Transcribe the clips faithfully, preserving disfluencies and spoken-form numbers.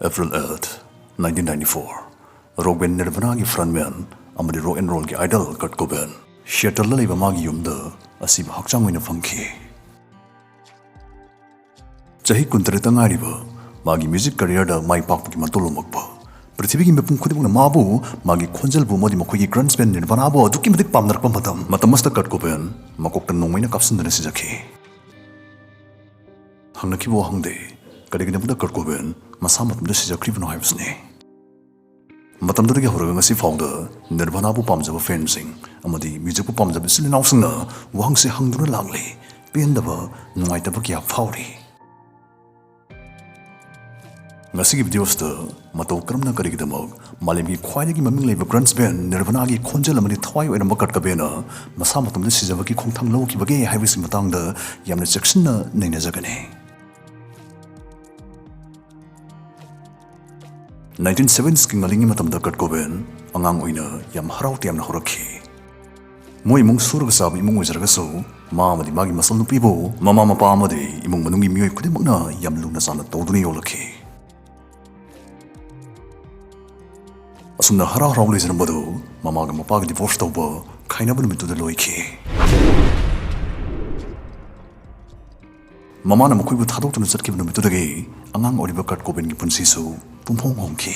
April eight, nineteen ninety-four, rock band Nirvanaꯒꯤ frontman ꯑꯃꯗꯤ rock and rollꯒꯤ idol Kurt Cobain Seattleꯗ ꯂꯩꯕ ꯃꯥꯒꯤ ꯌꯨꯝꯗ ꯑꯁꯤꯕ ꯍꯛꯆꯥꯡ ꯑꯣꯏꯅ ꯐꯪꯈꯤ꯫ ꯆꯍꯤ ꯀꯨꯟꯇꯔꯦꯠꯇ ꯉꯥꯏꯔꯤꯕ ꯃꯥꯒꯤ music careerꯗ ꯃꯥꯏ ꯄꯥꯛꯄꯒꯤ ꯃꯇꯣꯜ ꯂꯣꯝꯂꯛꯄ, ꯄ꯭ꯔꯤꯊꯤꯕꯤꯒꯤ ꯃꯤꯄꯨꯝ ꯈꯨꯗꯤꯡꯃꯛꯅ ꯃꯥꯕꯨ ꯃꯥꯒꯤ ꯈꯣꯟꯖꯦꯜꯕꯨ ꯑꯃꯗꯤ ꯃꯈꯣꯏꯒꯤ grunge band Nirvanaꯕꯨ ꯑꯗꯨꯛꯀꯤ ꯃꯇꯤꯛ ꯄꯥꯝꯅꯔꯛꯄ ꯃꯇꯝ, ꯃꯇꯝ ꯑꯁꯤꯗ Kurt Cobain ꯃꯀꯣꯛꯇ ꯅꯣꯡꯃꯩꯅ ꯀꯥꯞꯁꯤꯟꯗꯨꯅ ꯁꯤꯖꯈꯤ꯫ ꯍꯪꯅꯈꯤꯕ ꯋꯥꯍꯪꯗꯤ, ꯀꯔꯤꯒꯤꯗꯃꯛꯇ Kurt Cobain ꯃꯁꯥ ꯃꯇꯣꯝꯇ ꯁꯤꯖꯈ꯭ꯔꯤꯕꯅꯣ ꯍꯥꯏꯕꯁꯤꯅꯤ꯫ ꯃꯇꯝꯗꯨꯗꯒꯤ ꯍꯧꯔꯒ ꯉꯁꯤ ꯐꯥꯎꯗ Nirvanaꯕꯨ ꯄꯥꯝꯖꯕ fanꯁꯤꯡ ꯑꯃꯗꯤ musicꯄꯨ ꯄꯥꯝꯖꯕ ꯏꯆꯤꯜ ꯏꯅꯥꯎꯁꯤꯡꯅ ꯋꯥꯍꯪꯁꯤ ꯍꯪꯗꯨꯅ ꯂꯥꯛꯂꯤ꯫ ꯄꯦꯟꯗꯕ, ꯅꯨꯡꯉꯥꯏꯇꯕ ꯀꯌꯥ ꯐꯥꯎꯔꯤ꯫ ꯉꯁꯤꯒꯤ videoꯁꯤꯗ ꯃꯇꯧ ꯀꯔꯝꯅ, ꯀꯔꯤꯒꯤꯗꯃꯛ ꯃꯥꯂꯦꯝꯒꯤ ꯈ꯭ꯋꯥꯏꯗꯒꯤ ꯃꯃꯤꯡ ꯂꯩꯕ grunge band Nirvanaꯒꯤ ꯈꯣꯟꯖꯦꯜ ꯑꯃꯗꯤ ꯊꯋꯥꯏ ꯑꯣꯏꯔꯝꯕ Kurt Cobainꯅ ꯃꯁꯥ ꯃꯇꯣꯝꯇ ꯁꯤꯖꯕꯒꯤ ꯈꯣꯡꯊꯥꯡ ꯂꯧꯈꯤꯕꯒꯦ ꯍꯥꯏꯕꯁꯤꯒꯤ ꯃꯇꯥꯡꯗ ꯌꯥꯝꯅ ꯆꯦꯛꯁꯤꯟꯅ ꯅꯩꯅꯖꯒꯅꯤ꯫ Nineteen seventiesꯀꯤ ꯉꯜꯂꯤꯉꯩ ꯃꯇꯝꯗ Kurt Cobain ꯑꯉꯥꯡ ꯑꯣꯏꯅ ꯌꯥꯝ ꯍꯔꯥꯎ ꯇꯌꯥꯝꯅ ꯍꯧꯔꯛꯈꯤ꯫ ꯃꯣꯏ ꯏꯃꯨꯡ ꯁꯨꯔꯒ ꯆꯥꯕ ꯏꯃꯨꯡ ꯑꯣꯏꯖꯔꯒꯁꯨ, ꯃꯥ ꯑꯃꯗꯤ ꯃꯥꯒꯤ ꯃꯆꯜ ꯅꯨꯄꯤꯕꯨ ꯃꯃꯥ ꯃꯄꯥ ꯑꯃꯗꯤ ꯏꯃꯨꯡ ꯃꯅꯨꯡꯒꯤ ꯃꯤꯑꯣꯏ ꯈꯨꯗꯤꯡꯃꯛꯅ ꯌꯥꯝ ꯂꯨꯅ ꯆꯥꯟꯅ ꯇꯧꯗꯨꯅ ꯌꯣꯛꯂꯛꯈꯤ꯫ ꯑꯁꯨꯝꯅ ꯍꯔꯥꯎ ꯍꯔꯥꯎ ꯂꯩꯖꯔꯝꯕꯗꯨ ꯃꯃꯥꯒ ꯃꯄꯥꯒ divorce ꯇꯧꯕ, ꯈꯥꯏꯅꯕ ꯅꯨꯃꯤꯠꯇꯨꯗ ꯂꯣꯏꯈꯤ꯫ ꯃꯃꯥꯅ ꯃꯈꯣꯏꯕꯨ ꯊꯥꯗꯣꯛꯇꯨꯅ ꯆꯠꯈꯤꯕ ꯅꯨꯃꯤꯠꯇꯨꯗꯒꯤ ꯑꯉꯥꯡ ꯑꯣꯏꯔꯤꯕ Kurt Cobainꯒꯤ ꯄꯨꯟꯁꯤꯁꯨ ꯄꯨꯝꯍꯣꯡ ꯍꯣꯡꯈꯤ꯫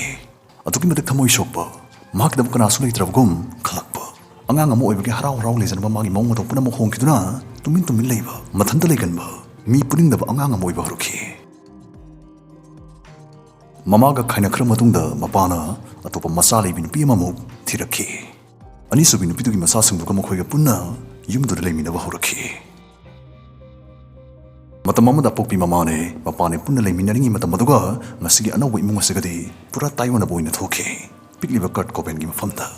ꯑꯗꯨꯛꯀꯤ ꯃꯇꯤꯛ ꯊꯃꯣꯏ ꯁꯣꯛꯄ, ꯃꯍꯥꯛꯀꯤꯗꯃꯛ ꯀꯅꯥꯁꯨ ꯂꯩꯇ꯭ꯔꯕꯒꯨꯝ ꯈꯜꯂꯛꯄ, ꯑꯉꯥꯡ ꯑꯃ ꯑꯣꯏꯕꯒꯤ ꯍꯔꯥꯎ ꯍꯔꯥꯎ ꯂꯩꯖꯔꯝꯕ ꯃꯥꯒꯤ ꯃꯑꯣꯡ ꯃꯇꯧ ꯄꯨꯝꯅꯃꯛ ꯍꯣꯡꯈꯤꯗꯨꯅ ꯇꯨꯃꯤꯟ ꯇꯨꯃꯤꯟ ꯂꯩꯕ, ꯃꯊꯟꯇ ꯂꯩꯒꯟꯕ, ꯃꯤ ꯄꯨꯅꯤꯡꯗꯕ ꯑꯉꯥꯡ ꯑꯃ ꯑꯣꯏꯕ ꯍꯧꯔꯛꯈꯤ꯫ ꯃꯃꯥꯒ ꯈꯥꯏꯅꯈ꯭ꯔ ꯃꯇꯨꯡꯗ ꯃꯄꯥꯅ ꯑꯇꯣꯞꯄ ꯃꯆꯥ ꯂꯩꯕꯤ ꯅꯨꯄꯤ ꯑꯃꯃꯨꯛ ꯊꯤꯔꯛꯈꯤ꯫ ꯑꯅꯤꯁꯨꯕꯤ ꯅꯨꯄꯤꯗꯨꯒꯤ ꯃꯆꯥꯁꯤꯡꯗꯨꯒ ꯃꯈꯣꯏꯒ ꯄꯨꯟꯅ ꯌꯨꯝꯗꯨꯗ ꯂꯩꯃꯤꯟꯅꯕ ꯍꯧꯔꯛꯈꯤ꯫ ꯃꯇꯝ ꯑꯃꯗ ꯑꯄꯣꯛꯄꯤ ꯃꯃꯥꯅꯦ ꯃꯄꯥꯅꯦ ꯄꯨꯟꯅ ꯂꯩꯃꯤꯟꯅꯔꯤꯉꯩ ꯃꯇꯝ ꯑꯗꯨꯒ ꯉꯁꯤꯒꯤ ꯑꯅꯧꯕ ꯏꯃꯨꯡ ꯑꯁꯤꯒꯗꯤ ꯄꯨꯔꯥ ꯇꯥꯏꯑꯣꯟꯅꯕ ꯑꯣꯏꯅ ꯊꯣꯛꯈꯤ꯫ ꯄꯤꯛꯂꯤꯕ Kurt Cobainꯒꯤ ꯃꯐꯝꯗ꯫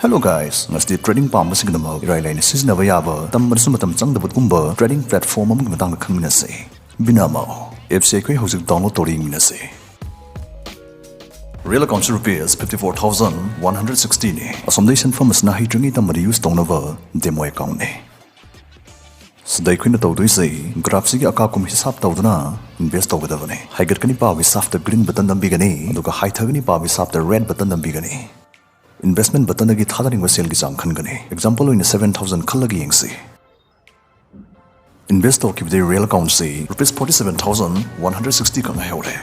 Hello guys, ꯉꯁꯤꯗꯤ trading ꯄꯥꯝꯕꯁꯤꯡꯒꯤꯗꯃꯛ ꯏꯔꯥꯏ ꯂꯥꯏꯅ ꯁꯤꯖꯤꯟꯅꯕ ꯌꯥꯕ, ꯇꯝꯕꯗꯁꯨ ꯃꯇꯝ ꯆꯪꯗꯕꯒꯨꯝꯕ trading platform ꯑꯃꯒꯤ ꯃꯇꯥꯡꯗ ꯈꯪꯃꯤꯟꯅꯁꯦ꯫ Binaamo appꯁꯦ ꯑꯩꯈꯣꯏ ꯍꯧꯖꯤꯛ download ꯇꯧꯔ ꯌꯦꯡꯃꯤꯟꯅꯁꯦ꯫ Real accountꯁꯤ rupees fifty four thousand one hundred sixtyꯅꯤ꯫ ꯑꯁꯣꯝꯗꯒꯤ ꯁꯦꯟꯐꯝ ꯑꯁꯤꯅ ꯍꯩꯇ꯭ꯔꯤꯉꯩ ꯇꯝꯕꯗ use ꯇꯧꯅꯕ demo accountꯅꯤ꯫ ꯁꯤꯗ ꯑꯩꯈꯣꯏꯅ ꯇꯧꯗꯣꯏꯁꯦ, ꯒ꯭ꯔꯥꯐꯁꯤꯒꯤ ꯑꯀꯥ ꯑꯀꯨꯝ ꯍꯤꯁꯥꯞ ꯇꯧꯗꯨꯅ ꯏꯟꯚꯦꯁ ꯇꯧꯒꯗꯕꯅꯤ꯫ ꯍꯥꯏꯒꯠꯀꯅꯤ ꯄꯥꯕꯤ ꯁꯥꯐꯇ ꯒ꯭ꯔꯤꯟ ꯕꯇꯟ ꯅꯝꯕꯤꯒꯅꯤ, ꯑꯗꯨꯒ ꯍꯥꯏꯊꯒꯅꯤ ꯄꯥꯕꯤ ꯁꯥꯐꯇ ꯔꯦꯗ ꯕꯇꯟ ꯅꯝꯕꯤꯒꯅꯤ꯫ ꯏꯟꯚꯦꯁꯃꯦꯟ ꯕꯇꯟꯗꯒꯤ ꯊꯥꯗꯅꯤꯡꯕ ꯁꯦꯜꯒꯤ ꯆꯥꯡ ꯈꯟꯒꯅꯤ꯫ ꯑꯦꯛꯖꯥꯝꯄꯜ ꯑꯣꯏꯅ ꯁꯚꯦꯟ ꯊꯥꯎꯖꯟ ꯈꯜꯂꯒ ꯌꯦꯡꯁꯤ꯫ ꯏꯟꯚꯦꯁ ꯇꯧꯈꯤꯕꯗꯒꯤ ꯔꯤꯌꯦꯜ ꯑꯦꯀꯥꯎꯟꯁꯤ rupees forty seven thousand one hundred sixty ꯈꯛ ꯉꯥꯏꯍꯧꯔꯦ꯫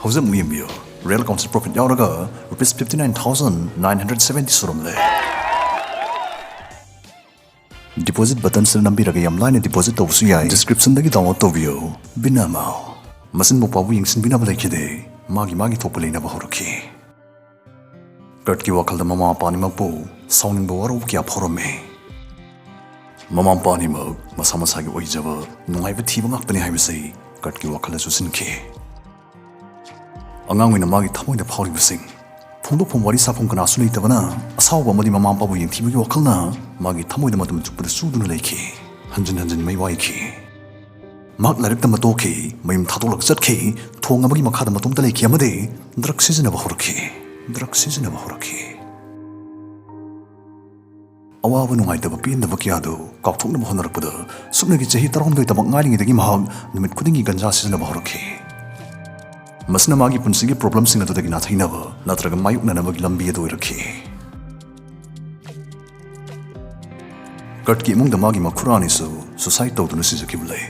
ꯍꯧꯖꯤꯛ ꯑꯃꯨꯛ ꯌꯦꯡꯕꯤꯌꯨ, ꯔꯤꯌꯦꯜ ꯑꯦꯀꯥꯎꯟꯁꯤ ꯄ꯭ꯔꯣꯐꯤꯠ ꯌꯥꯎꯔꯒ rupees fifty nine thousand nine hundred seventy ꯁꯨꯔꯝꯂꯦ꯫ ꯗꯤꯄꯣꯖꯤꯠ ꯕꯇꯟꯁꯤꯗ ꯅꯝꯕꯤꯔꯒ ꯌꯥꯝ ꯂꯥꯏꯅ ꯗꯤꯄꯣꯖꯤꯠ ꯇꯧꯕꯁꯨ ꯌꯥꯏ꯫ ꯗꯤꯁꯀ꯭ꯔꯤꯞꯁꯟꯗꯒꯤ ꯗꯥꯎꯟꯂꯣꯗ ꯇꯧꯕꯤꯌꯨ꯫ ꯕꯤꯅꯥꯃꯥꯎ꯫ ꯃꯆꯤꯟ ꯃꯧꯄ꯭ꯋꯥꯕꯨ ꯌꯦꯡꯁꯤꯟꯕꯤꯅꯕ ꯂꯩꯈꯤꯗꯦ꯫ ꯃꯥꯒꯤ ꯃꯥꯒꯤ ꯊꯣꯛꯄ ꯂꯩꯅꯕ ꯍꯧꯔꯛꯈꯤ꯫ ꯀꯔꯠꯀꯤ ꯋꯥꯈꯜꯗ ꯃꯃꯥ ꯃꯄꯥ ꯑꯅꯤꯃꯛꯄꯨ ꯁꯥꯎꯅꯤꯡꯕ ꯋꯥꯔꯧꯕ ꯀꯌꯥ ꯐꯥꯎꯔꯝꯃꯤ꯫ ꯃꯃꯥ ꯃꯄꯥ ꯑꯅꯤꯃꯛ ꯃꯁꯥ ꯃꯁꯥꯒꯤ ꯑꯣꯏꯖꯕ ꯅꯨꯡꯉꯥꯏꯕ ꯊꯤꯕ ꯉꯥꯛꯇꯅꯤ ꯍꯥꯏꯕꯁꯤ ꯀꯔꯠꯀꯤ ꯋꯥꯈꯜꯗ ꯆꯨꯁꯤꯟꯈꯤ꯫ ꯑꯉꯥꯡ ꯑꯣꯏꯅ ꯃꯥꯒꯤ ꯊꯃꯣꯏꯗ ꯐꯥꯎꯔꯤꯕꯁꯤꯡ ꯐꯣꯡꯗꯣꯛꯐꯝ, ꯋꯥꯔꯤ ꯁꯥꯐꯝ ꯀꯅꯥꯁꯨ ꯂꯩꯇꯕꯅ, ꯑꯁꯥꯎꯕ ꯑꯃꯗꯤ ꯃꯃꯥ ꯃꯄꯥꯕꯨ ꯌꯦꯡꯊꯤꯕꯒꯤ ꯋꯥꯈꯜꯅ ꯃꯥꯒꯤ ꯊꯃꯣꯏꯗ ꯃꯇꯝ ꯆꯨꯞꯄꯗ ꯆꯨꯗꯨꯅ ꯂꯩꯈꯤ꯫ ꯍꯟꯖꯤꯟ ꯍꯟꯖꯤꯟ ꯃꯩ ꯋꯥꯏꯈꯤ꯫ ꯃꯍꯥꯛ ꯂꯥꯏꯔꯤꯛ ꯇꯝꯕ ꯇꯣꯛꯈꯤ, ꯃꯌꯨꯝ ꯊꯥꯗꯣꯛꯂꯒ ꯆꯠꯈꯤ, ꯊꯣꯡ ꯑꯃꯒꯤ ꯃꯈꯥꯗ ꯃꯇꯣꯝꯇ ꯂꯩꯈꯤ ꯑꯃꯗꯤ ꯗ꯭ꯔꯒ ꯁꯤꯖꯤꯟꯅꯕ ꯍꯧꯔꯛꯈꯤ꯫ ꯗ꯭ꯔꯒ ꯁꯤꯖꯤꯟꯅꯕ ꯍꯧꯔꯛꯈꯤ꯫ ꯑꯋꯥꯕ, ꯅꯨꯡꯉꯥꯏꯇꯕ, ꯄꯦꯟꯗꯕ ꯀꯌꯥꯗꯨ ꯀꯥꯎꯊꯣꯛꯅꯕ ꯍꯣꯠꯅꯔꯛꯄꯗ, ꯁꯨꯞꯅꯒꯤ ꯆꯍꯤ ꯇꯔꯥꯍꯨꯝꯗꯣꯏ ꯇꯃꯛ ꯉꯥꯏꯔꯤꯉꯩꯗꯒꯤ ꯃꯍꯥꯛ ꯅꯨꯃꯤꯠ ꯈꯨꯗꯤꯡꯒꯤ ꯒꯟꯖꯥ ꯁꯤꯖꯤꯟꯅꯕ ꯍꯧꯔꯛꯈꯤ꯫ ꯃꯁꯤꯅ ꯃꯥꯒꯤ ꯄꯨꯟꯁꯤꯒꯤ ꯄ꯭ꯔꯣꯕ꯭ꯂꯦꯝꯁꯤꯡ ꯑꯗꯨꯗꯒꯤ ꯅꯥꯊꯩꯅꯕ ꯅꯠꯇ꯭ꯔꯒ ꯃꯥꯌꯣꯛꯅꯅꯕꯒꯤ ꯂꯝꯕꯤ ꯑꯗꯨ ꯑꯣꯏꯔꯛꯈꯤ꯫ ꯀꯔꯠꯀꯤ ꯏꯃꯨꯡꯗ ꯃꯥꯒꯤ ꯃꯈꯨꯔꯥ ꯑꯅꯤꯁꯨ ꯁꯨꯁꯥꯏꯗ ꯇꯧꯗꯨꯅ ꯁꯤꯖꯈꯤꯕ ꯂꯩ꯫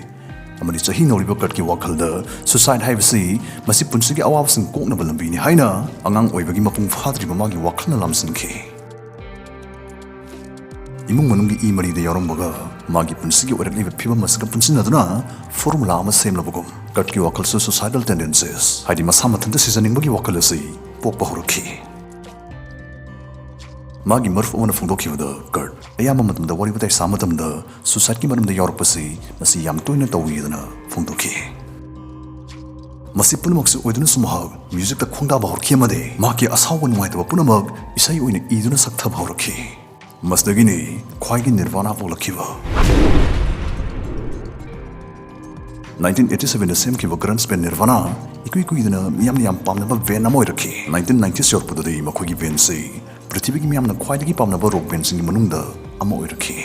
ꯑꯃꯗꯤ ꯆꯍꯤ ꯅꯧꯔꯤꯕ ꯀꯔꯠꯀꯤ ꯋꯥꯈꯜꯗ ꯁꯨꯁꯥꯏꯗ ꯍꯥꯏꯕꯁꯤ ꯃꯁꯤ ꯄꯨꯟꯁꯤꯒꯤ ꯑꯋꯥꯕꯁꯤꯡ ꯀꯣꯛꯅꯕ ꯂꯝꯕꯤꯅꯤ ꯍꯥꯏꯅ ꯑꯉꯥꯡ ꯑꯣꯏꯕꯒꯤ ꯃꯄꯨꯡ ꯐꯥꯗ꯭ꯔꯤꯕ ꯃꯥꯒꯤ ꯋꯥꯈꯜꯅ ꯂꯥꯝꯁꯤꯟꯈꯤ꯫ ꯏꯃꯨꯡ ꯃꯅꯨꯡꯒꯤ ꯏ ꯃꯔꯤꯗ ꯌꯥꯎꯔꯝꯕꯒ ꯃꯥꯒꯤ ꯄꯨꯟꯁꯤꯒꯤ ꯑꯣꯏꯔꯛꯂꯤꯕ ꯐꯤꯕꯝ ꯑꯁꯤꯒ ꯄꯨꯟꯁꯤꯟꯅꯗꯨꯅ ꯐꯣꯔꯃꯨꯂꯥ ꯑꯃ ꯁꯦꯝꯂꯕꯒꯨꯝ, ꯀꯔꯠꯀꯤ ꯋꯥꯈꯜꯁꯨ ꯁꯨꯁꯥꯏꯗꯜ ꯇꯦꯟꯗꯦꯟꯁꯤꯁ, ꯍꯥꯏꯗꯤ ꯃꯁꯥ ꯃꯊꯟꯇ ꯁꯤꯖꯅꯤꯡꯕꯒꯤ ꯋꯥꯈꯜ ꯑꯁꯤ ꯄꯣꯛꯄ ꯍꯧꯔꯛꯈꯤ꯫ ꯃꯥꯒꯤ ꯃꯔꯨꯞ ꯑꯃꯅ ꯐꯣꯡꯗꯣꯛꯈꯤꯕꯗ, ꯀꯔꯠ ꯑꯌꯥꯝꯕ ꯃꯇꯝꯗ ꯋꯥꯔꯤ ꯋꯥꯇꯥꯏ ꯁꯥꯕ ꯃꯇꯝꯗ ꯁꯨꯁꯥꯏꯗꯀꯤ ꯃꯔꯝꯗ ꯌꯥꯎꯔꯛꯄꯁꯤ ꯃꯁꯤ ꯌꯥꯝ ꯇꯣꯏꯅ ꯇꯧꯏꯗꯅ ꯐꯣꯡꯗꯣꯛꯈꯤ꯫ ꯃꯁꯤ ꯄꯨꯝꯅꯃꯛꯁꯨ ꯑꯣꯏꯗꯨꯅꯁꯨ ꯃꯍꯥꯛ ꯃ꯭ꯌꯨꯖꯤꯛꯇ ꯈꯣꯡꯗꯥꯕ ꯍꯧꯔꯛꯈꯤ ꯑꯃꯗꯤ ꯃꯍꯥꯛꯀꯤ ꯑꯁꯥꯎꯕ ꯅꯨꯡꯉꯥꯏꯇꯕ ꯄꯨꯝꯅꯃꯛ ꯏꯁꯩ ꯑꯣꯏꯅ ꯏꯗꯨꯅ ꯁꯛꯊꯕ ꯍꯧꯔꯛꯈꯤ꯫ ꯃꯁꯤꯗꯒꯤꯅꯤ ꯈ꯭ꯋꯥꯏꯒꯤ ꯅꯤꯔꯕꯥꯅꯥ ꯄꯣꯛꯂꯛꯈꯤꯕ꯫ ꯅꯥꯏꯟꯇꯤꯟ ꯑꯩꯠꯇꯤ ꯁꯚꯦꯟꯗ ꯁꯦꯝꯈꯤꯕ ꯒ꯭ꯔꯟꯖ ꯕꯦꯟ ꯅꯤꯔꯕꯥꯅꯥ ꯏꯀꯨꯏ ꯀꯨꯏꯗꯅ ꯃꯤꯌꯥꯝꯅ ꯌꯥꯝ ꯄꯥꯝꯅꯕ ꯕꯦꯟ ꯑꯃ ꯑꯣꯏꯔꯛꯈꯤ꯫ ꯅꯥꯏꯟꯇꯤꯟ ꯅꯥꯏꯟꯇꯤꯁ ꯌꯧꯔꯛꯄꯗꯗꯤ ꯃꯈꯣꯏꯒꯤ ꯕꯦꯟꯁꯤ ꯄ꯭ꯔꯤꯊꯤꯕꯤꯒꯤ ꯃꯤꯌꯥꯝꯅ ꯈ꯭ꯋꯥꯏꯗꯒꯤ ꯄꯥꯝꯅꯕ ꯔꯣꯛ ꯕꯦꯟꯁꯤꯡꯒꯤ ꯃꯅꯨꯡꯗ ꯑꯃ ꯑꯣꯏꯔꯛꯈꯤ꯫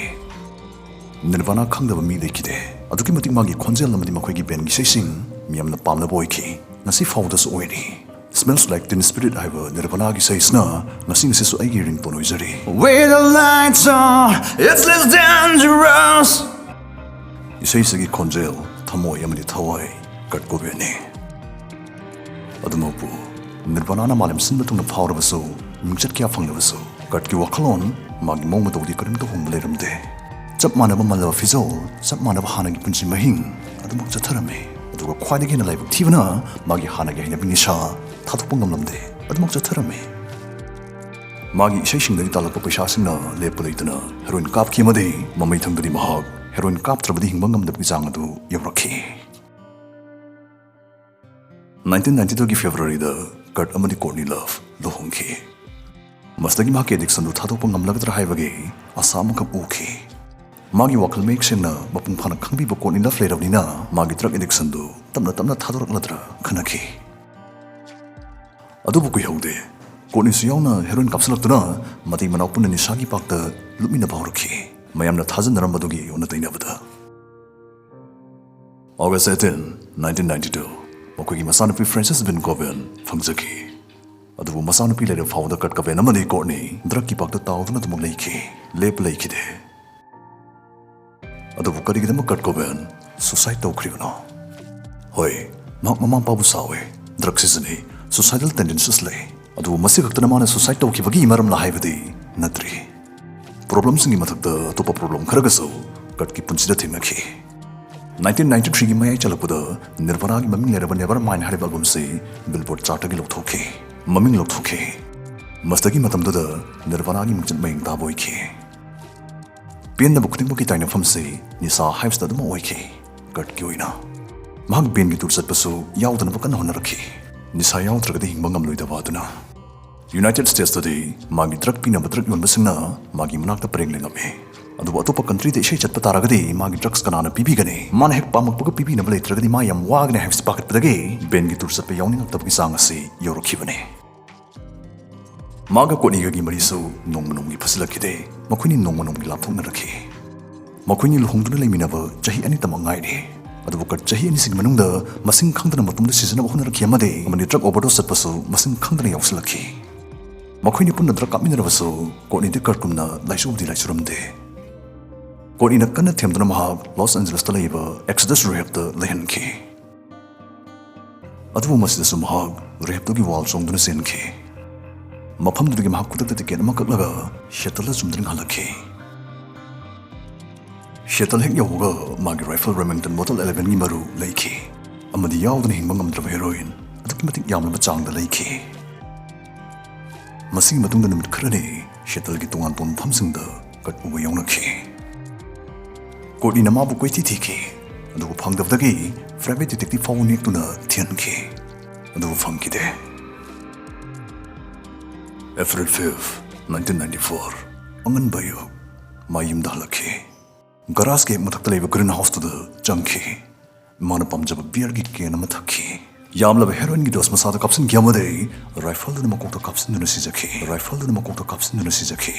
ꯅꯤꯔꯕꯥꯅꯥ ꯈꯪꯗꯕ ꯃꯤ ꯂꯩꯈꯤꯗꯦ꯫ ꯑꯗꯨꯛꯀꯤ ꯃꯇꯤꯛ ꯃꯥꯒꯤ ꯈꯣꯟꯖꯦꯜ ꯑꯃꯗꯤ ꯃꯈꯣꯏꯒꯤ ꯕꯦꯟꯒꯤ ꯏꯁꯩꯁꯤꯡ ꯃꯤꯌꯥꯝꯅ ꯄꯥꯝꯅꯕ ꯑꯣꯏꯈꯤ꯫ ꯉꯁꯤ ꯐꯥꯎꯕꯗꯁꯨ ꯑꯣꯏꯔꯤ꯫ Smells Like Teen Spirit ꯍꯥꯏꯕ ꯅꯤꯔꯕꯥꯅꯥꯒꯤ ꯏꯁꯩꯁꯤꯅ ꯉꯁꯤ ꯉꯁꯤꯁꯨ ꯑꯩꯒꯤ ꯔꯤꯡꯇꯣꯟ ꯑꯣꯏꯖꯔꯤ꯫ Where the lights are, it's less dangerous. ꯏꯁꯩꯁꯤꯒꯤ ꯈꯣꯟꯖꯦꯜ, ꯊꯃꯣꯏ ꯑꯃꯗꯤ ꯊꯋꯥꯏ ꯀꯔꯠ ꯀꯣꯕꯦꯟꯅꯤ꯫ ꯑꯗꯨꯃꯛꯄꯨ, ꯅꯤꯔꯕꯥꯅꯥꯅ ꯃꯥꯂꯦꯝ ꯁꯤꯟꯕ ꯊꯨꯡꯅ ꯐꯥꯎꯔꯕꯁꯨ, ꯃꯤꯡꯆꯠ ꯀꯌꯥ ꯐꯪꯂꯕꯁꯨ, ꯀꯔꯠꯀꯤ ꯋꯥꯈꯜꯂꯣꯟ, ꯃꯥꯒꯤ ꯃꯑꯣꯡ ꯃꯇꯧꯗꯤ ꯀꯔꯤꯝꯇ ꯍꯣꯡꯕ ꯂꯩꯔꯝꯗꯦ꯫ ꯆꯞ ꯃꯥꯟꯅꯕ ꯃꯜꯂꯕ ꯐꯤꯖꯣꯜ, ꯆꯞ ꯃꯥꯟꯅꯕ ꯍꯥꯟꯅꯒꯤ ꯄꯨꯟꯁꯤ ꯃꯍꯤꯡ ꯑꯗꯨꯃꯛ ꯆꯠꯊꯔꯝꯃꯤ꯫ ꯑꯗꯨꯒ ꯈ꯭ꯋꯥꯏꯗꯒꯤ ꯍꯦꯟꯅ ꯂꯥꯏꯕꯛ ꯊꯤꯕꯅ, ꯃꯥꯒꯤ ꯍꯥꯟꯅꯒꯤ ꯍꯩꯅꯕꯤ ꯅꯤꯁꯥ ꯊꯥꯗꯣꯛꯄ ꯉꯝꯂꯝꯗꯦ꯫ ꯑꯗꯨꯃꯛ ꯆꯠꯊꯔꯝꯃꯤ꯫ ꯃꯥꯒꯤ ꯏꯁꯩꯁꯤꯡꯗꯒꯤ ꯇꯥꯜꯂꯛꯄ ꯄꯩꯁꯥꯁꯤꯡꯅ ꯂꯦꯞꯄ ꯂꯩꯇꯅ ꯍꯦꯔꯣꯏꯟ ꯀꯥꯞꯈꯤ ꯑꯃꯗꯤ ꯃꯃꯩꯊꯪꯗꯗꯤ ꯃꯍꯥꯛ ꯍꯦꯔꯣꯏꯟ ꯀꯥꯞꯇ꯭ꯔꯕꯗꯤ ꯍꯤꯡꯕ ꯉꯝꯗꯕꯒꯤ ꯆꯥꯡ ꯑꯗꯨ ꯌꯧꯔꯛꯈꯤ꯫ ꯅꯥꯏꯟꯇꯤꯟ ꯅꯥꯏꯟꯇꯤ ꯇꯨꯒꯤ ꯐꯦꯕ꯭ꯔꯨꯋꯥꯔꯤꯗ ꯀꯔꯠ ꯑꯃꯗꯤ ꯀꯣꯔꯠꯅꯤ ꯂꯚ ꯂꯨꯍꯣꯡꯈꯤ꯫ ꯃꯁꯤꯗꯒꯤ ꯃꯍꯥꯛꯀꯤ ꯑꯦꯗꯤꯛꯁꯟꯗꯨ ꯊꯥꯗꯣꯛꯄ ꯉꯝꯂꯒꯗ꯭ꯔꯥ ꯍꯥꯏꯕꯒꯤ ꯑꯁꯥ ꯑꯃꯈꯛ ꯎꯈꯤ꯫ ꯃꯥꯒꯤ ꯋꯥꯈꯜ ꯃꯌꯦꯛ ꯁꯦꯡꯅ ꯃꯄꯨꯡ ꯐꯥꯅ ꯈꯪꯕꯤꯕ ꯀꯣꯔꯠꯅꯤ ꯂꯚ ꯂꯩꯔꯕꯅꯤꯅ ꯃꯥꯒꯤ ꯗ꯭ꯔꯒ ꯑꯦꯗꯤꯛꯁꯟꯗꯨ ꯇꯞꯅ ꯇꯞꯅ ꯊꯥꯗꯣꯔꯛꯂꯗ꯭ꯔꯥ ꯈꯟꯅꯈꯤ꯫ ꯑꯗꯨꯕꯨ ꯀꯨꯏꯍꯧꯗꯦ꯫ ꯀꯣꯔꯠꯅꯤꯁꯨ ꯌꯥꯎꯅ ꯍꯦꯔꯣꯏꯟ ꯀꯥꯞꯁꯤꯜꯂꯛꯇꯨꯅ ꯃꯇꯩ ꯃꯅꯥꯎ ꯄꯨꯟꯅ ꯅꯤꯁꯥꯒꯤ ꯄꯥꯛꯇ ꯂꯨꯞꯃꯤꯟꯅꯕ ꯍꯧꯔꯛꯈꯤ꯫ ꯃꯌꯥꯝꯅ ꯊꯥꯖꯅꯔꯝꯕꯗꯨꯒꯤ ꯑꯣꯟꯅ ꯇꯩꯅꯕꯗ꯫ August eighteen, nineteen ninety two, ꯃꯈꯣꯏꯒꯤ ꯃꯆꯥꯅꯨꯄꯤ ꯐ꯭ꯔꯦꯟꯁꯤꯁ ꯕꯤꯟ ꯀꯣꯕꯦꯟ ꯐꯪꯖꯈꯤ꯫ ꯑꯗꯨꯕꯨ ꯃꯆꯥꯅꯨꯄꯤ ꯂꯩꯔꯕ ꯐꯥꯎꯕꯗ ꯀꯔꯠ ꯀꯣꯕꯦꯟ ꯑꯃꯗꯤ ꯀꯣꯔꯠꯅꯤ ꯗ꯭ꯔꯒꯀꯤ ꯄꯥꯛꯇ ꯇꯥꯎꯗꯨꯅ ꯑꯗꯨꯃꯛ ꯂꯩꯈꯤ, ꯂꯦꯞꯄ ꯂꯩꯈꯤꯗꯦ꯫ ꯑꯗꯨꯕꯨ ꯀꯔꯤꯒꯤꯗꯃꯛ ꯀꯔꯠ ꯀꯣꯕꯦꯟ ꯁꯨꯁꯥꯏꯗ ꯇꯧꯈ꯭ꯔꯤꯕꯅꯣ? ꯍꯣꯏ, ꯃꯍꯥꯛ ꯃꯃꯥ ꯃꯄꯥꯕꯨ ꯁꯥꯎꯏ, ꯗ꯭ꯔꯒ ꯁꯤꯖꯤꯟꯅꯩ, ꯁꯨꯁꯥꯏꯗꯜ ꯇꯦꯟꯗꯦꯟꯁꯤꯁ ꯂꯩ꯫ ꯑꯗꯨꯕꯨ ꯃꯁꯤ ꯈꯛꯇꯅ ꯃꯥꯅ ꯁꯨꯁꯥꯏꯗ ꯇꯧꯈꯤꯕꯒꯤ ꯃꯔꯝꯂ ꯍꯥꯏꯕꯗꯤ ꯅꯠꯇ꯭ꯔꯤ꯫ ꯄ꯭ꯔꯣꯕ꯭ꯂꯦꯝꯁꯤꯡꯒꯤ ꯃꯊꯛꯇ ꯑꯇꯣꯞꯄ ꯄ꯭ꯔꯣꯕ꯭ꯂꯦꯝ ꯈꯔꯒꯁꯨ ꯀꯔꯠꯀꯤ ꯄꯨꯟꯁꯤꯗ ꯊꯦꯡꯅꯈꯤ꯫ ꯅꯥꯏꯟꯇꯤꯟ ꯅꯥꯏꯟꯇꯤ ꯊ꯭ꯔꯤꯒꯤ ꯃꯌꯥꯏ ꯆꯜꯂꯛꯄꯗ ꯅꯤꯔꯕꯥꯅꯥꯒꯤ ꯃꯃꯤꯡ ꯂꯩꯔꯕ ꯅꯦꯚꯔ ꯃꯥꯏꯟ ꯍꯥꯏꯔꯤꯕ ꯑꯜꯕꯝꯁꯤ ꯕꯤꯜꯕꯣꯔꯗ ꯆꯥꯔꯠꯇꯒꯤ ꯂꯧꯊꯣꯛꯈꯤ, ꯃꯃꯤꯡ ꯂꯧꯊꯣꯛꯈꯤ꯫ ꯃꯁꯤꯗꯒꯤ ꯃꯇꯝꯗꯨꯗ ꯅꯤꯔꯕꯥꯅꯥꯒꯤ ꯃꯤꯡꯆꯠ ꯃꯌꯦꯡ ꯇꯥꯕ ꯑꯣꯏꯈꯤ꯫ ꯄꯦꯟꯗꯕ ꯈꯨꯗꯤꯡꯃꯛꯀꯤ ꯇꯥꯏꯅꯐꯝꯁꯤ ꯅꯤꯁꯥ ꯍꯥꯏꯕꯁꯤꯗ ꯑꯗꯨꯃꯛ ꯑꯣꯏꯈꯤ꯫ ꯀꯔꯠꯀꯤ ꯑꯣꯏꯅ ꯃꯍꯥꯛ ꯕꯦꯟꯒꯤ ꯇꯨꯔ ꯆꯠꯄꯁꯨ ꯌꯥꯎꯗꯅꯕ ꯀꯟꯅ ꯍꯣꯠꯅꯔꯛꯈꯤ, ꯅꯤꯁꯥ ꯌꯥꯎꯗ꯭ꯔꯒꯗꯤ ꯍꯤꯡꯕ ꯉꯝꯂꯣꯏꯗꯕ ꯑꯗꯨꯅ꯫ ꯌꯨꯅꯥꯏꯇꯦꯗ ꯁ꯭ꯇꯦꯠꯁꯇꯗꯤ ꯃꯥꯒꯤ ꯗ꯭ꯔꯒ ꯄꯤꯅꯕ ꯗ꯭ꯔꯒ ꯌꯣꯟꯕꯁꯤꯡꯅ ꯃꯥꯒꯤ ꯃꯅꯥꯛꯇ ꯄꯔꯦꯡ ꯂꯦꯡꯉꯝꯃꯤ꯫ ꯑꯗꯨꯕꯨ ꯑꯇꯣꯞꯄ ꯀꯟꯇ꯭ꯔꯤꯗ ꯏꯁꯩ ꯆꯠꯄ ꯇꯥꯔꯒꯗꯤ ꯃꯥꯒꯤ ꯗ꯭ꯔꯒꯁ ꯀꯅꯥꯅ ꯄꯤꯕꯤꯒꯅꯤ? ꯃꯥꯅ ꯍꯦꯛ ꯄꯥꯝꯃꯛꯄꯒ ꯄꯤꯕꯤꯅꯕ ꯂꯩꯇ꯭ꯔꯒꯗꯤ ꯃꯥ ꯌꯥꯝ ꯋꯥꯒꯅꯤ ꯍꯥꯏꯕꯁꯤ ꯄꯥꯈꯠꯄꯗꯒꯤ ꯕꯦꯟꯒꯤ ꯇꯨꯔ ꯆꯠꯄ ꯌꯥꯎꯅꯤꯡꯉꯛꯇꯕꯒꯤ ꯆꯥꯡ ꯑꯁꯤ ꯌꯧꯔꯛꯈꯤꯕꯅꯤ꯫ ꯃꯥꯒ ꯀꯣꯔꯠꯅꯤꯒꯒꯤ ꯃꯔꯤꯁꯨ ꯅꯣꯡꯃ ꯅꯣꯡꯃꯒꯤ ꯐꯠꯁꯤꯜꯂꯛꯈꯤꯗꯦ꯫ ꯃꯈꯣꯏꯅꯤ ꯅꯣꯡꯃ ꯅꯣꯡꯃꯒꯤ ꯂꯥꯞꯊꯣꯛꯅꯔꯛꯈꯤ꯫ ꯃꯈꯣꯏꯅꯤ ꯂꯨꯍꯣꯡꯗꯨꯅ ꯂꯩꯃꯤꯟꯅꯕ ꯆꯍꯤ ꯑꯅꯤꯇꯃꯛ ꯉꯥꯏꯔꯤ꯫ ꯑꯗꯨꯕꯨ ꯀꯔ-, ꯆꯍꯤ ꯑꯅꯤꯁꯤꯒꯤ ꯃꯅꯨꯡꯗ ꯃꯁꯤꯡ ꯈꯪꯗꯅ ꯃꯇꯣꯝꯗ ꯁꯤꯖꯤꯟꯅꯕ ꯍꯣꯠꯅꯔꯛꯈꯤ ꯑꯃꯗꯤ ꯑꯃꯗꯤ ꯗ꯭ꯔꯒ ꯑꯣꯚꯔꯗꯣꯁ ꯆꯠꯄꯁꯨ ꯃꯁꯤꯡ ꯈꯪꯗꯅ ꯌꯥꯎꯁꯤꯜꯂꯛꯈꯤ꯫ ꯃꯈꯣꯏꯅꯤ ꯄꯨꯟꯅ ꯗ꯭ꯔꯒ ꯀꯥꯞꯃꯤꯟꯅꯔꯕꯁꯨ ꯀꯣꯔꯠꯅꯤꯗꯤ ꯀꯔꯀꯨꯝꯅ ꯂꯥꯏꯆꯨꯕꯗꯤ ꯂꯥꯏꯆꯨꯔꯝꯗꯦ꯫ ꯀꯣꯔꯠꯅꯤꯅ ꯀꯟꯅ ꯊꯦꯝꯗꯨꯅ ꯃꯍꯥꯛ ꯂꯣꯁ ꯑꯦꯟꯖꯦꯂꯁꯇ ꯂꯩꯕ ꯑꯦꯛꯁꯣꯗꯁ ꯔꯤꯍꯦꯕꯇ ꯂꯩꯍꯟꯈꯤ꯫ ꯑꯗꯨꯕꯨ ꯃꯁꯤꯗꯁꯨ ꯃꯍꯥꯛ ꯔꯤꯍꯦꯕꯇꯨꯒꯤ ꯋꯥꯜ ꯆꯣꯡꯗꯨꯅ ꯆꯦꯟꯈꯤ꯫ ꯃꯐꯝꯗꯨꯗꯒꯤ ꯃꯍꯥꯛ ꯈꯨꯗꯛꯇ ꯇꯤꯀꯦꯠ ꯑꯃ ꯀꯛꯂꯒ ꯁꯦꯇꯜꯗ ꯆꯨꯝꯗ꯭ꯔꯤꯡ ꯍꯜꯂꯛꯈꯤ꯫ ꯁꯦꯇꯜ ꯍꯦꯛ ꯌꯧꯕꯒ ꯃꯥꯒꯤ ꯔꯥꯏꯐꯜ ꯔꯦꯃꯤꯡꯇꯟ ꯃꯣꯗꯦꯜ ꯑꯦꯂꯦꯚꯦꯟꯒꯤ ꯃꯔꯨ ꯂꯩꯈꯤ ꯑꯃꯗꯤ ꯌꯥꯎꯗꯅ ꯍꯤꯡꯕ ꯉꯝꯗ꯭ꯔꯕ ꯍꯦꯔꯣꯏꯟ ꯑꯗꯨꯛꯀꯤ ꯃꯇꯤꯛ ꯌꯥꯝꯂꯕ ꯆꯥꯡꯗ ꯂꯩꯈꯤ꯫ ꯃꯁꯤꯒꯤ ꯃꯇꯨꯡꯗ ꯅꯨꯃꯤꯠ ꯈꯔꯅꯤ ꯁꯦꯇꯜꯒꯤ ꯇꯣꯉꯥꯟ ꯇꯣꯉꯥꯟꯕ ꯃꯐꯝꯁꯤꯡꯗ ꯀꯠ ꯎꯕ ꯌꯥꯎꯅꯈꯤ꯫ ꯀꯣꯔꯠꯅꯤꯅ ꯃꯥꯕꯨ ꯀꯣꯏꯊꯤ ꯊꯤꯈꯤ, ꯑꯗꯨꯕꯨ ꯐꯪꯗꯕꯗꯒꯤ ꯄ꯭ꯔꯥꯏꯚꯦꯠ ꯗꯤꯇꯦꯛꯇꯤꯚ ꯐꯥꯎꯕ ꯅꯦꯛꯇꯨꯅ ꯊꯤꯍꯟꯈꯤ, ꯑꯗꯨꯕꯨ ꯐꯪꯈꯤꯗꯦ꯫ April fifth, nineteen ninety four, ꯑꯉꯟꯕ ꯑꯌꯨꯛ, ꯃꯥ ꯌꯨꯝꯗ ꯍꯜꯂꯛꯈꯤ꯫ ꯒꯔꯥꯖꯀꯤ ꯍꯦꯛ ꯃꯊꯛꯇ ꯂꯩꯕ ꯒ꯭ꯔꯤꯟ ꯍꯥꯎꯁꯇꯨꯗ ꯆꯪꯈꯤ꯫ ꯃꯥꯅ ꯄꯥꯝꯖꯕ ꯕꯤꯌꯔꯒꯤ ꯀꯦꯟ ꯑꯃ ꯊꯛꯈꯤ꯫ ꯌꯥꯝꯂꯕ ꯍꯦꯔꯣꯏꯟꯒꯤ ꯗꯣꯁ ꯃꯁꯥꯗ ꯀꯥꯞꯁꯤꯟꯈꯤ ꯑꯃꯗꯤ ꯔꯥꯏꯐꯜꯗꯨꯅ ꯃꯀꯣꯛꯇ ꯀꯥꯞꯁꯤꯟꯗꯨꯅ ꯁꯤꯖꯈꯤ꯫ ꯔꯥꯏꯐꯜꯗꯨꯅ ꯃꯀꯣꯛꯇ ꯀꯥꯞꯁꯤꯟꯗꯨꯅ ꯁꯤꯖꯈꯤ꯫